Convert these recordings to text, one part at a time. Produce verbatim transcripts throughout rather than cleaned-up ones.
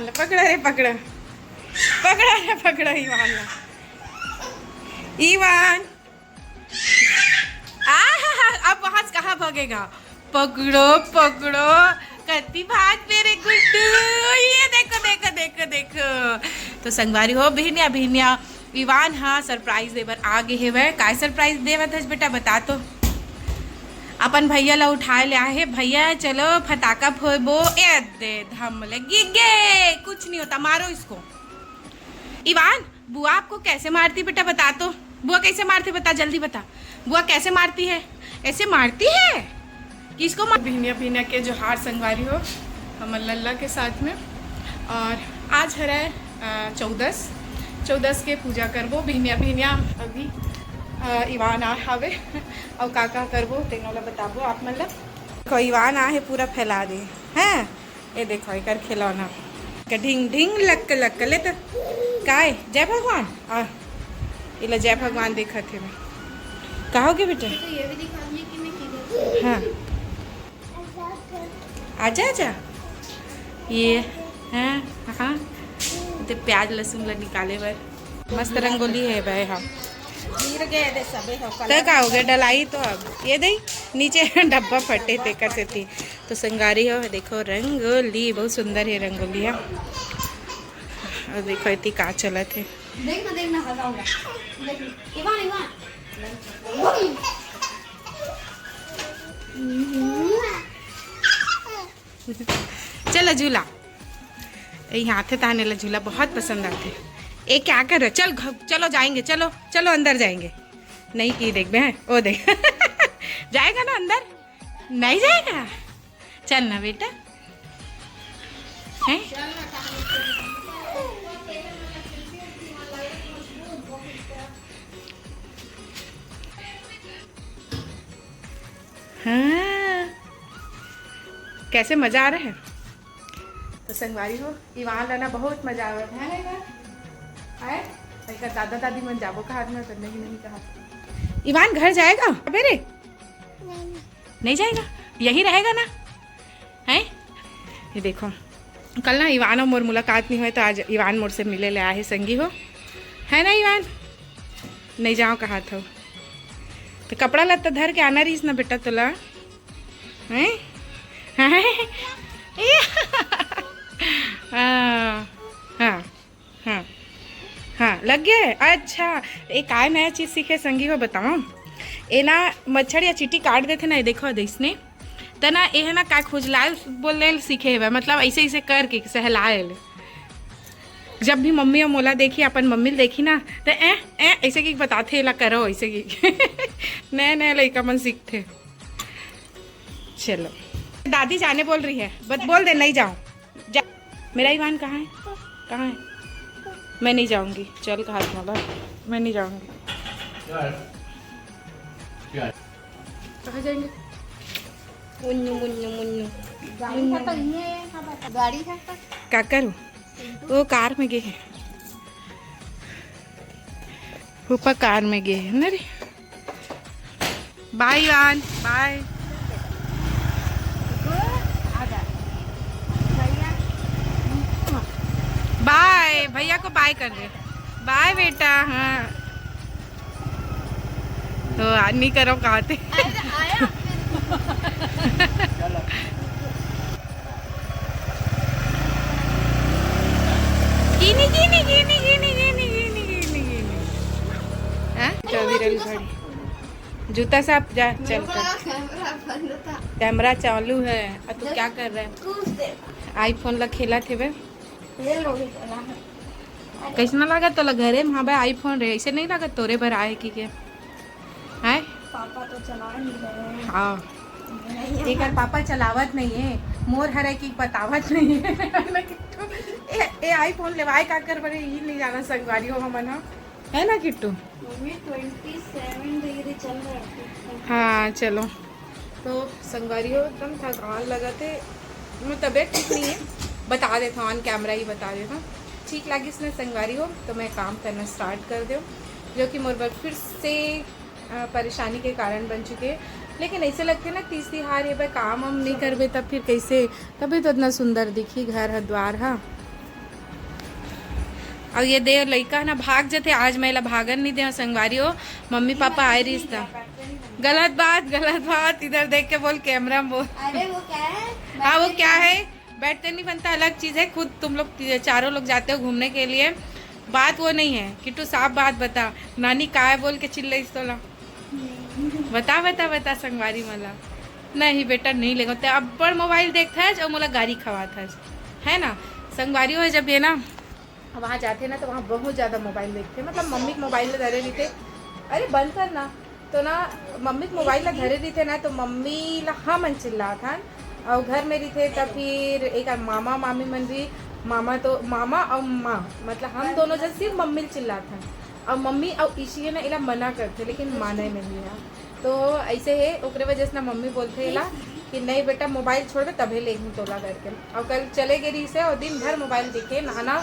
पकड़ा रे, पकड़ा। पकड़ा रे, पकड़ा ईवान ला। ईवान। आहा, अब वहां से कहाँ भागेगा? पकड़ो, पकड़ो। कति भाग मेरे गुड्डू। ये देखो, देखो, देखो, देखो। तो संगवारी हो, बिहनिया, बिहनिया ईवान हा सरप्राइज दे बर आ गे हेवय। काय सरप्राइज देवत हस बेटा, बता तो। अपन भैया ला उठाए ले आहे, "भैया चलो फटाका फोड़बो।" ए दे धम लगी गे, कुछ नहीं होता, मारो इसको। ईवान, बुआ आपको कैसे मारती बेटा, बता तो। बुआ कैसे मारती, बता, जल्दी बता। बुआ कैसे मारती है? ऐसे मारती है? किसको मार- बिहनिया, बिहनिया के जोहार संगवारी हो, हमर लल्ला के साथ में। और आज हरे, अ, चौदस, चौदस के पूजा करबो। बिहनिया, बिहनिया अभी, अ, ईवान आ हावे। अउ का का करबो, तेनो ला बताबो आप मन ला। को ईवान आ हे, पूरा फैला दे, हैं? ये देखो, एकर खिलौना। ढिंग ढिंग लक लक ले तो। काय? जय भगवान। आ, एला जय भगवान देखत हे मैं। कहोगे बेटा? तो ये भी दिखा दिए कि मैं किधर हूँ। हाँ। आजा, आजा। ये, हाँ, हाँ। ते प्याज लहसुन ला निकाले बर। मस्त रंगोली हे भाई, हाँ। गिर गए दे सबे हो, त कलर का हो गया, डलाई तो अब ये दे नीचे डब्बा फटे तेकर सेती। तो संगवारी हो, देखो रंगोली, बहुत सुंदर हे रंगोली हा। और देखो एती का चलत हे। देख ना, देख ना, हल्का होगा। देख, इवान, इवान। चलो झूला। ए, यहाँ थे ताने ला झूला बहुत पसंद आते। ए, क्या कर रहे? चल घ-, चलो जाएंगे, चलो, चलो अंदर जाएंगे। नहीं की देख बे, ओ देख। जाएगा ना अंदर? नहीं जाएगा? चल ना बेटा। हैं? हाँ, कैसे मजा आ रहा है? तो संगवारी हो, इवान ला ना बहुत मजा आवत हे ना इवान? आए? एकर दादा दादी मन जाबो कहा ना, तो नहीं, नहीं कहा। इवान घर जाएगा अबे रे? नहीं जाएगा, यही रहेगा ना? हैं? ये देखो, कल ना इवान और मोर मुलाकात नहीं हुई, तो आज इवान मोर से मिले ले आए संगी हो, है ना इवान? नहीं जाओ कहा था, तो कपड़ा लत्ता धर के आना रहीस ना बेटा तोला। हैं? हैं? हाँ, हाँ, हाँ, हाँ, लग गया है। अच्छा, एक आय नया चीज सीखे संगी हो, बताओ। ए ना मच्छर या चींटी काट देथे ना, ये देखो इसने, त ना, ये है ना, का खुजलाए बोले सीखे हवे, मतलब ऐसे, ऐसे करके सहलाए ले। जब भी मम्मी और मोला देखी, अपन मम्मी ल देखी ना, त ए, ए, ऐसे की बताथे, एला करो, ऐसे की। नया, नया लइका मन सीखथे। चलो, दादी जाने बोल रही है, बट बोल दे, नहीं जाऊँ। जा, मेरा ईवान कहाँ है? कहाँ है? मैं नहीं जाऊँगी, चल कहा तुम्हारा, मैं नहीं जाऊँगी। क्या है? क्या है? कहाँ जाएंगे? मुन्नू, मुन्नू, मुन्नू। गाड़ी का तो ये है, हाँ, बता। गाड़ी का तो का करूँ? वो कार में गए हैं। फूफा कार में गए हैं ना रे। बाय ईवान, बाय। बाय, भैया को बाय कर दे। बाय बेटा। हाँ, तो आदमी करो कहा थे। गिनी, गिनी, गिनी, गिनी, गिनी, गिनी, गिनी, गिनी। हैं? चल, विरल घड़ी। जूता साफ, जा, चल कर। कैमरा बंद था। कैमरा चालू है। आ, तू क्या कर रहा है? कुछ देर। iPhone ला खेला थे बे। ये लो, ये चला है। कैसना लागत तोला घरे में? हाँ भाई, iPhone रे, ऐसे नहीं लागत तोरे बर आए कि के? हैं? पापा तो चला नहीं रहे हैं। हाँ। नहीं। एकर पापा चलावत नहीं है, मोर हरे की बतावत नहीं है। ए, ए iPhone लेवाए का कर बरे, ये नहीं जाना संगवारी हो हमन, हाँ? है ना Kittu? Mummy, twenty seven degree चल रहा है। हाँ, चलो। तो संगवारी हो, एकदम थकान लगत हे, मोर तबीयत ठीक नहीं है, बता देता हूँ, on camera ही बता देता हूँ। ठीक लागिस ना संगवारी हो, तो मैं काम करना start कर देव, जो कि मोर बर फिर से, अ, परेशानी के कारण बन चुके हैं। लेकिन ऐसे लगते ना, तीज तिहार ये भाई काम हम नहीं करबे, तब फिर कैसे, तभी तो इतना सुंदर दिखी घर ह, द्वार ह। अउ ये दे लइका ना भाग जथे, आज मैं एला भागन नहीं दे संगवारी हो, मम्मी पापा आए रहिस त। गलत बात, गलत बात, इधर देख के बोल, कैमरा में बोल। अरे वो क्या है? हाँ, वो क्या है, बैठते नहीं बनता, अलग चीज है। खुद तुम लोग ती-, चारों लोग जाते हो घूमने के लिए, बात वो नहीं है। किट्टू, साफ बात बता, नानी काय बोल के चिल्लाइस तोला? बता, बता, बता संगवारी मला। नहीं बेटा, नहीं लेगो। ते अब्बड़ मोबाइल देखथस अउ मोला गारी खवाथस, है ना? संगवारी हो, जब ये ना वहाँ जाथे ना, तो वहाँ बहुत ज्यादा मोबाइल देखथे, मतलब मम्मी के मोबाइल ला धरे रहिथे। अरे बंद कर ना। तो ना, मम्मी के मोबाइल ला धरे रहिथे ना, तो मम्मी ला हमन चिल्लाथन। अउ घर में रहिथे, तब फिर एक मामा मामी मन भी, मामा तो, मामा अउ माँ, मतलब हम दोनों जन सिर्फ मम्मी ला चिल्लाथन। अउ मम्मी अउ ईशी है ना, एला मना करथे, लेकिन माने नहीं है। तो ऐसे है, ओकरे वजह से ना मम्मी बोलथे एला कि नहीं बेटा, मोबाइल छोड़बे तभे लेगहूँ तोला करके। अउ कल चले गे रहिस हे अउ दिन भर मोबाइल देखे, नहाना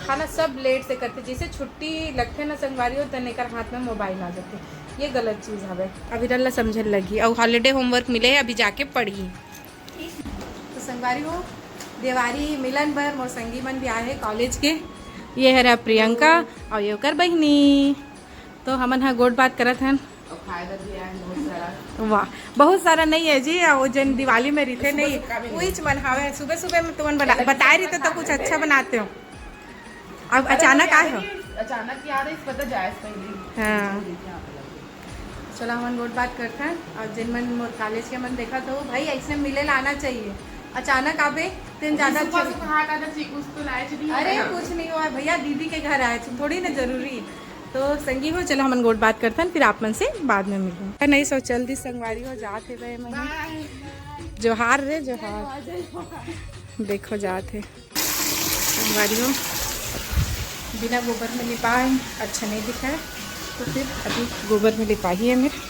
खाना सब लेट से करथे। जैसे छुट्टी लगथे ना संगवारी हो, तन एकर हाथ में मोबाइल आ जाथे। ये गलत चीज हवे। अभी रल्ला समझे लगी। अउ हॉलीडे होमवर्क मिले है, अभी जाके पढ़ी। तो संगवारी हो, देवारी मिलन बर मोर संगी मन भी आए हैं कॉलेज के। ये हरा प्रियंका अउ ये ओकर बहिनी। तो हमन हा गोठ बात करत हन। और खाए बर भी आए बहुत सारा। वाह, बहुत सारा नहीं है जी। वो जन दिवाली में रहिथे नहीं, वहीच मन हवे। सुबह सुबह में तुमन बना बताए रहिते तो कुछ अच्छा बनाते हो। अब अचानक आए हो। अचानक याद है, इस पता जाए पहले। हाँ। चला, हमन गोठ बात करथन। और जिन मन मोर कॉलेज के मन देखा तो भाई, ऐसे मिले लाना चाहिए। अचानक आबे तेन ज्यादा अच्छा। कहा का था, कुछ तो लाए चली। अरे कुछ नहीं हुआ भैया, दीदी के घर आए थे, थोड़ी ना जरूरी। तो संगी हो, चलो हमन गोठ बात करथन, फिर आप मन से बाद में मिलूँ। नहीं सो चल दी संगवारी हो, जात हे बे मैं। जोहार रे जोहार। देखो जात हे संगवारी हो, बिना गोबर में लिपाए अच्छा नहीं दिखा है, तो फिर अभी गोबर में लिपा ही है मेरे।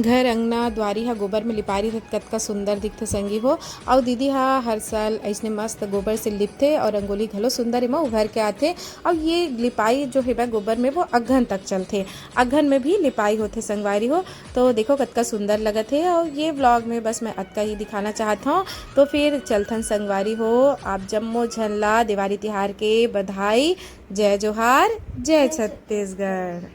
घर अंगना दुआरी ह गोबर में लिपारी त कतका सुंदर दिखथे संगी हो। अउ दीदी ह हर साल अइसने मस्त गोबर से लिपथे अउ रंगोली घलो सुंदर एमा उभर के आथे। अउ ये लिपाई जो हेबे गोबर में वो अगहन तक चलथे, अगहन में भी लिपाई होथे संगवारी हो। तो देखो कतका सुंदर लगत हे। अउ ये व्लॉग में बस मैं अतका ही दिखाना चाहत हूँ। तो फिर चलथन संगवारी हो, आप जम्मो झन ला देवारी तिहार के बधाई। जय जोहार, जय छत्तीसगढ़।